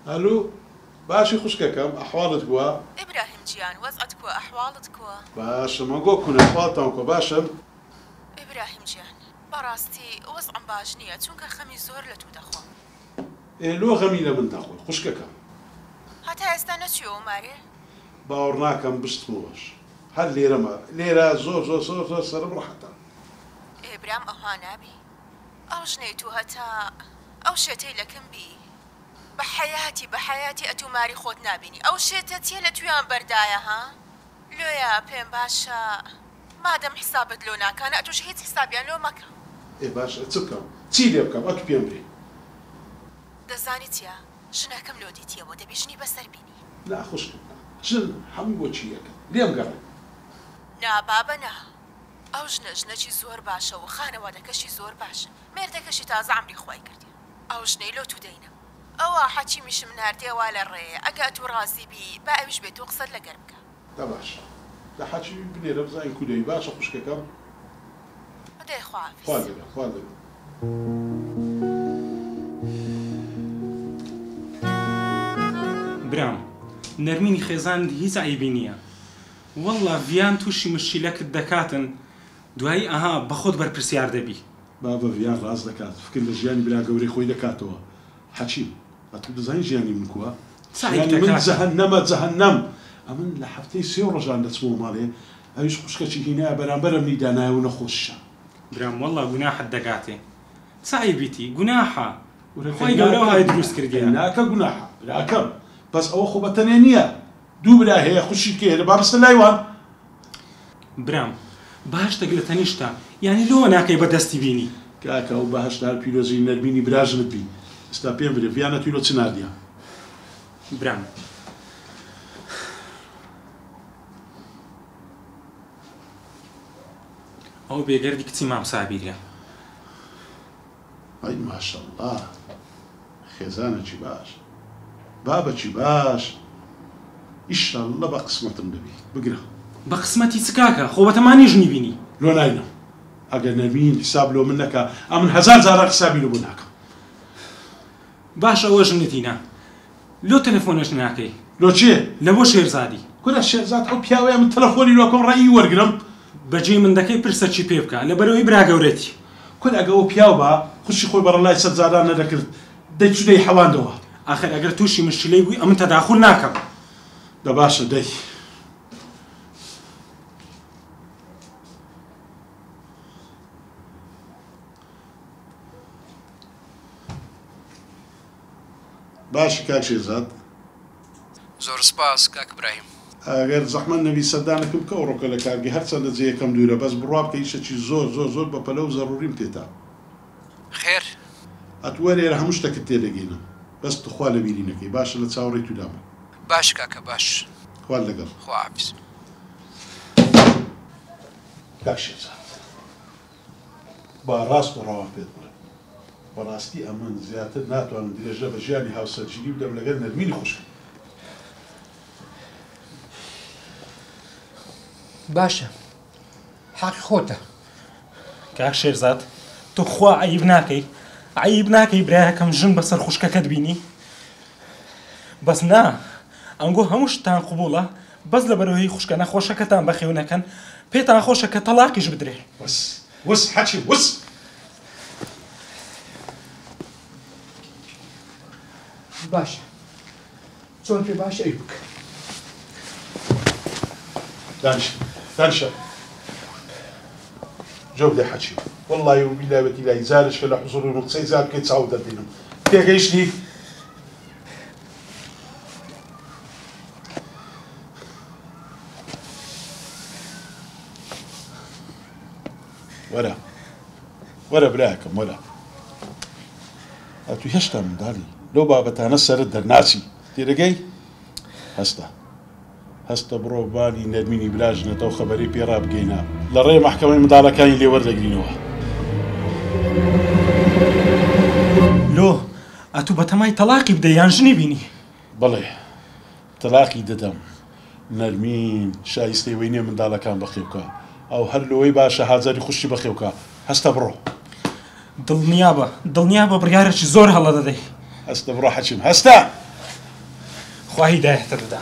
ئەلو باشی خوشکەکەم ئەحواڵت کوە؟ ئیبراهیم جیان وەزعت کوە ئەحواڵت کوە؟ باشم ئەگۆ کونە ئەحواڵتان کوە باشن؟ ئیبراهیم جیان بەڕاستی وەزعم باش نیە چونکە خەمی زۆر لە توو دەخۆم. ئێ لۆ غەمی لە من دەخۆی خوشکەکەم؟ هەتا ئێستا نەچویەوە مارێ؟ باوەڕناکەم بشتمەوەش هەر لێرەمە لێرە زۆر زۆر زۆر زۆر سەرم ڕەحەتە. ئێ برام ئەوها نابی ئەو ژنەی توو هەتا ئەو شێتەی لەکن بی بە حەیاتی بە حەیاتی ئەتوو ماری خۆت نابینی ئەو شێتە چیە لە تویان بەردایە ها لۆیە پێم باشە مادەم حسابت لۆ ناکان ئەتوش هیچ حسابیان لۆ مەکە. ئێ باشە چ بکەم چی لێ بکەم ئەتو پێم برێ. دەزانی چیە ژنەکەم لۆ دیتیەوە دەبی ژنی بەسەر بینی. نا خوشکم نا ژن هەموو وەکی یەکن لێم گەڕێ. نا بابە نا ئەو ژنە ژنەکی زۆر باشە و خانەوادەکەشی زۆر باشن مێردەکەشی تازە عەمری خوای کردیە ئەو ژنەی لۆ تو دەینم ئەوە حەکیمیشم ناردیە وا لە ڕێیە ئەگە ئەتوو ڕازی بی با ئەویش بێتو قسەت لەگەر بکا. دە باشە دە حەکیمی بنێرە بزانین کو دەوی باشە خوشکەکەم. دەی خواحافیز. خوا لەگەڵ خوا لەگەڵ. برام نەرمینی خێزانت هیچ عەیبی نیە وەڵا ڤیان توشی مشکیلەکت دەکاتن دوایی ئەها بەخۆت بەرپرسیار دەبی. بابە ڤیان ڕاست دەکات فکر لە ژیانی برا گەورەی خۆی دەکاتەوە حەکیم ئەتوو دەزانی ژیانی من کوە چ عەیبتە ژیانی من کاکە. جەهەنەمە جەهەنەم ئەمن لە هەفتەی سێ ڕۆژان دەچمەوە ماڵێ ئەویش خوشکەکی هینایە بەرامبەرە منی دانایە و نەخۆشیشە. برام وەڵا گوناحت دەگاتێ چ عەیبیتی گوناحە کورە خوای گەورە قەیناکە وەهای دروست گوناحە کردیە. قەیناکە گوناحە براکەم بەس ئەوە خۆ بەتەنێ نیە دوو برا هەیە خوشیکەی هەیە با بچنە لای وان. برام بەهەشتێک لە تەنیشتە یانی لۆ ناکەی بە دەستی بینی. کاکە ئەو بەهەشتە هەر پیرۆزی نەرمینی براژنت بی ئستا پێم برێ ڤیانە توی لۆ چ ناردیە. برام. ئەوە بێگەردی کچی مام سابیریە. ئەی ماشااللە خێزانەکی باش بابەکی باش ئیشەڵڵە بە قسمەتم دەبی بگرە. بە قسمەتی چ کاکە خۆ بەتەما نی ژنی بینی. لۆ ناینم ئەگەر نەرمین حساب لۆ من نەکا ئەمن هەزار جاران حسابی لۆ بۆ ناکەم. باشە ئەوە ژنت هینا لۆ تەلەفۆنەش ناکەی. لۆ چێ؟ لە بۆ شێرزادی. کورە شێرزاد ئەو پیاوەیە من تەلەفۆنی لۆ کەم ڕەئی وەرگرم. بەجێی من دەکەی پرسە چی پێ بکە لەبەرئەوەی برا گەورەتی. کورە ئەگە ئەو پیاو با خوشکی خۆی بەڕەلای سەد جاران نەدەکرد دەیچوو دەیحەواندەوە. ئاخر ئەگەر توشی مشکیلەی بووی ئەمن تەداخول ناکەم. دە باشە دەی. باشی کاک شێرزاد؟ زۆر سپاس کاک برایم. ئەگەر زەحمەت نەبی سەردانەکم بکە ئەوڕۆکە لە کارگەی هەرچەندە جێیەکەم دوورە بەس بڕوا بکە ئیشەکی زۆر زۆر زۆر بەپەلە و زەرووریم تێتا. خێر؟ ئەتوو وەرە ئێرە هەموو شتەکت تێ دەگەینم بەس توخوا لەبیری نەکەی باشە لە چاوەڕێی توودام. باش کاکە باش. خوات لەگەڵ. خواحافیز. کاک شێرزاد با ڕاست و ڕەوان پێت بڵێم بەڕاستی ئەمن زیاتر ناتوانم درێژە بە ژیانی هاوسەرگیری بدەم لەگەل نەرمینی خوشکم. باشە حەقی خۆتە. کاک شێرزاد توخوا عەیب ناکەی عەیب ناکەی برایەکەم ژن بەسەر خوشکەکەت بینی بەس نا ئەنگۆ هەموو شتتان قبوڵە بەس لەبەرئەوەی خوشکە نەخۆشەکەتان بەخێو نەکەن پێتان خۆشە کە تەڵاقیش بدرێ. وس وس حەکیم وس. باشە چۆن پێ باشە ئەوی بکە. دانیشە دانیشە جەو بدە حەکیم وەڵڵاهی و بیلای و تیلای جارێک کە لە حوزوری من قسەی زار بکەی چاوت دەردێنم تێگەیشتی؟ وەرە وەرە براکەم وەرە ئەتو هێشتا منداڵی لەو بابەتانە سەرت دەرناچی تێدەگەی هەستە هەستە بڕۆ بانی نەرمینی براژنەتە و خەبەری پێ ڕابگەینە لە ڕێ مەحکەمەی منداڵەکانی لێ وەردەگرینەوە. لۆ ئەتوو بەتەمای تەڵاقی بدەی یان ژنی بینی؟ بەڵێ تەلاقی دەدەم نەرمین شایستەی وەی نیە منداڵەکان بەخێو کا ئەو هەر لۆی باشە هاجەری خوشکی بەخێو کا هەستە بڕۆ. دڵنیابە دڵنیابە بڕیارێکی زۆر هەڵە دەدەی. هەستە بڕۆ حەکیم هەستە. خوا هیدایەتت بدا.